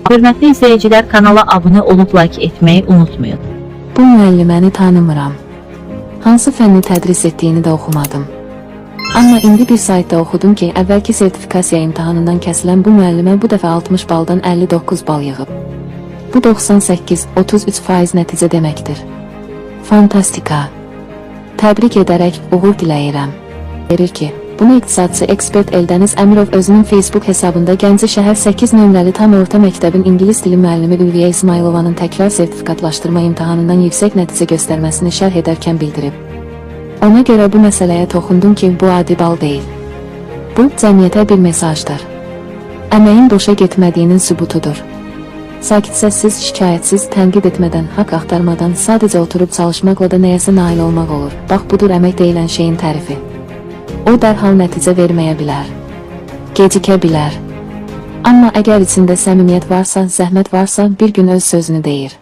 Hörmətli izləyicilər, kanala abunə olub like etməyi unutmayın. Bu müəlliməni tanımıram. Hansı fənni tədris etdiyini də oxumadım. Amma indi bir saytda oxudum ki, əvvəlki sertifikasiya imtahanından kəsilən bu müəllimə bu dəfə 60 baldan 59 bal yığıb. Bu 98,33% nəticə deməkdir. Fantastika. Təbrik edərək uğur diləyirəm. Verir ki, bunu iqtisadçı ekspert Eldəniz Əmirov özünün Facebook hesabında Gəncə şəhər 8 nömrəli tam orta məktəbin ingilis dili müəllimi Ülviyə İsmayılovanın təkrar sertifikatlaşdırma imtahanından yüksək nəticə göstərməsini şərh edərkən bildirib. Ona görə bu məsələyə toxundum ki, bu adi bal deyil. Bu, cəmiyyətə bir mesajdır. Əməyin boşa getmədiyinin sübutudur. Sakit səssiz, şikayətsiz, tənqid etmədən, haqq axtarmadan, sadəcə oturub çalışmaqla da nəyəsə nail olmaq olur. Bax budur əmək deyilən şeyin tərifi. O dərhal nəticə verməyə bilər. Gecikə bilər. Amma əgər içində səmimiyyət varsa, zəhmət varsa, bir gün öz sözünü deyir.